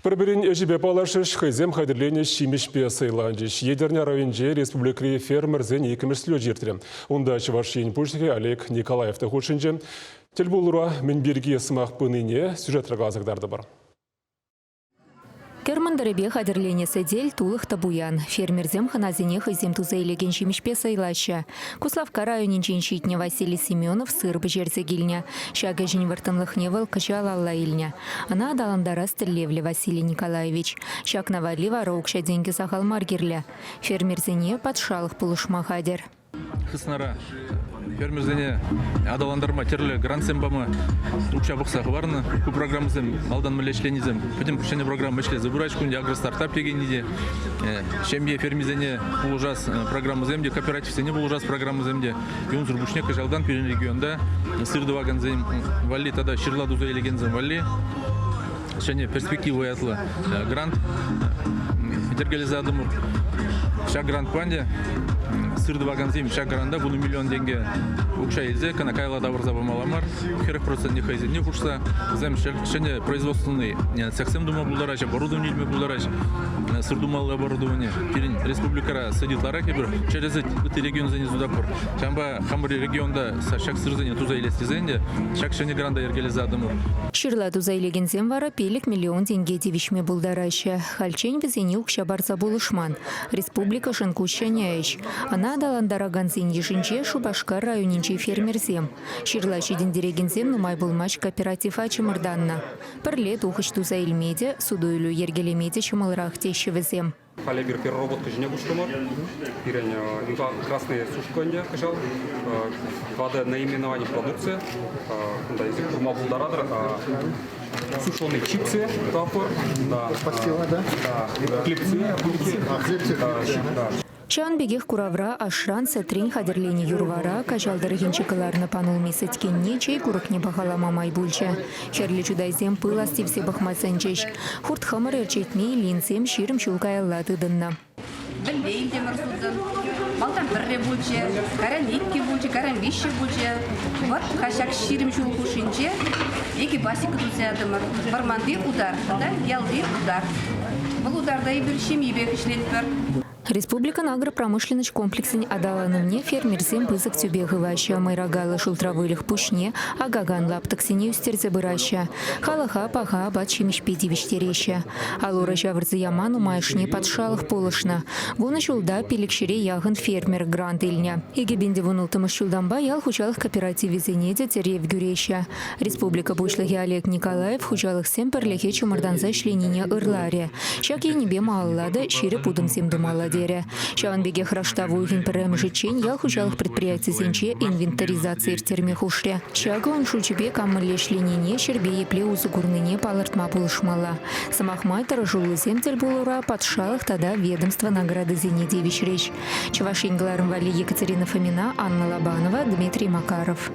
Пӗр-пӗрин ӗҫӗпе паллашрӗҫ, хӑйсем хатӗрленӗ ҫимӗҫпе сӑйланчӗҫ. Етӗрне районӗнче республикӑри фермерсен иккӗмӗш слечӗ иртрӗ. Унта Чӑваш Ен Пуҫлӑхӗ Олег Николаев та хутшӑнчӗ. Тӗлпулура мӗн пирки сӑмах пынине сюжетра каласа кӑтартӑпӑр. Кӗр мӑнтӑрӗпе хатӗрленӗ сӗтел тулӑх та пуян. Фермерсем хӑнасене хӑйсем туса илекен ҫимӗҫпе сӑйлаҫҫӗ. Куславкка районӗнчен ҫитнӗ Василий Семенов сыр пӗҫерсе килнӗ. Ҫак ӗҫӗн вӑрттӑнлӑхне вӑл кӑҫал алла илнӗ. Ӑна аталантарас тӗллевлӗ Василий Николаевич. Ҫакна валли вара укҫа-тенкӗ сахал мар кирлӗ. Фермерсене патшалӑх пулӑшма хатӗр. Хыснара фермерсене аталантарма тӗрлӗ грантсем пама укҫа пӑхса хӑварнӑ. Ку программӑсем малтан мӗнле ӗҫленисем пӗтӗм ҫӗнӗ программа ӗҫлесе пыраҫ. Кунти агростартап текенни те, ҫемье фермисене пулӑшас программӑсем те, кооперативсене пулӑшас программӑсем те. Унсӑр пуҫне кӑҫалтан пирӗн регионта сыр тӑвакансем валли тата ҫырла туса илекенсем валли ҫӗнӗ перспектива ятлӑ грант йӗркелесе ятӑмӑр. Ҫак грантпа ӗнтӗ сыр тӑвакансем ҫак гранта 10 миллион тенкӗ укҫа илсе кӑна каялла тавӑрса памалла мар, 40 процентне хӑйсенне хушса вӗсем ҫӗнӗ производственный цехсем тума пултараҫҫӗ, оборудование илме пултараҫҫӗ, сыр тумалли оборудование. Пирӗн республикӑра сӗт ытларах эпир чӗрӗ сӗт ытти регионсене сутатпӑр. Ҫавӑнпа хамӑр регионта ҫак сырсене туса илес тесен те ҫак ҫӗнӗ гранта йӗркелесе ятӑмӑр. Ҫырла туса илекенсем вара 5 миллион тенке тивӗҫме пултараҫҫӗ. Хальччен вӗсене укҫа парса пулӑшман. Республикӑшӑн ку ҫӗнӗ ӗҫ. Ӑна аталантаракансен йышӗнче Шупашкар районӗнчи фермерсем. Ҫырла ҫитӗнтерекенсем нумай пулмасть кооператива чӑмӑртаннӑ. Пӗрле тухӑҫ туса илме те, суту-илӳ йӗркелеме те ҫӑмӑлрах теҫҫӗ вӗсем. Халӗ эпир переработка ҫине куҫрӑмӑр. Пирӗн красная сушка ӗнтӗ кӑҫал. Тӑватӑ наименовани продукци. Кунта эсир курма пултаратӑр. Сушеные чипсы тӑватпӑр. Пастила, да? Да. Хлебцы. А, хлебцы, Да. Ҫавӑн пекех куравра ашран сӗтрен хатӗрленӗ юр-вара, Каҫал тӑрӑхӗнче кӑларнӑ панулми сӗткенне чей курӑкне пахалама май пулчӗ. Хӗрлӗ Чутайсем пыл астивсе пӑхма сӗнчӗҫ. Хурт-хӑмӑр ӗрчетме Ильинсем 20 ҫул каялла тытӑннӑ. Вӗлле илтӗмӗр сутӑн. Малтан пӗрре пулчӗ, кайран иккӗ пулчӗ, кайран виҫҫӗ пулчӗ. Вӑт ҫак 20 ҫул хушшинче икӗ пасека туса ятӑмӑр. Вӑрманти утар тата ялти утар. Вӑл утарта эпир ҫемйипех ӗҫлетпӗр. Республикӑн агропромышленноҫ комплексӗн аталанӑвне фермерсем пысӑк тӳпе хываҫҫӗ. Мӑйракаллӑ шултра выльӑх пуҫне акакан лаптӑксене ӳстерсе пыраҫҫӗ. Халӑха паха апат-ҫимӗҫпе тивӗҫтереҫҫӗ. Ал-ура ҫавӑрса яма нумайӑшне патшалӑх пулӑшнӑ. Вунӑ ҫулта пилӗкҫӗре яхӑн фермер грант илнӗ. 2016 ҫултанпа ял хуҫалӑх кооперативӗсене те тӗрев кӳреҫҫӗ. Республика Пуҫлӑхӗ Олег Николаев хуҫалӑхсем пӗрлӗхе чӑмӑртанса ӗҫленине ырларӗ. Ҫак енӗпе малалла та ҫирӗп утӑмсем тумалла терӗ. Ҫавӑн пекех раштав уйӑхӗн пӗрремӗшӗччен ял хуҫалӑх предприятисенче инвентаризаци ирттерме хушрӗ. Ҫакӑ ун шучӗпе кам мӗнле ӗҫленине, ҫӗрпе епле усӑ курнине палӑртма пулӑшмалла. Сӑмах май, тӑрӑшуллисем тӗл пулура патшалӑх тата ведомство наградисене тивӗҫрӗҫ. Чӑваш Ен кӑларӑм валли Екатерина Фомина, Анна Лобанова, Дмитрий Макаров.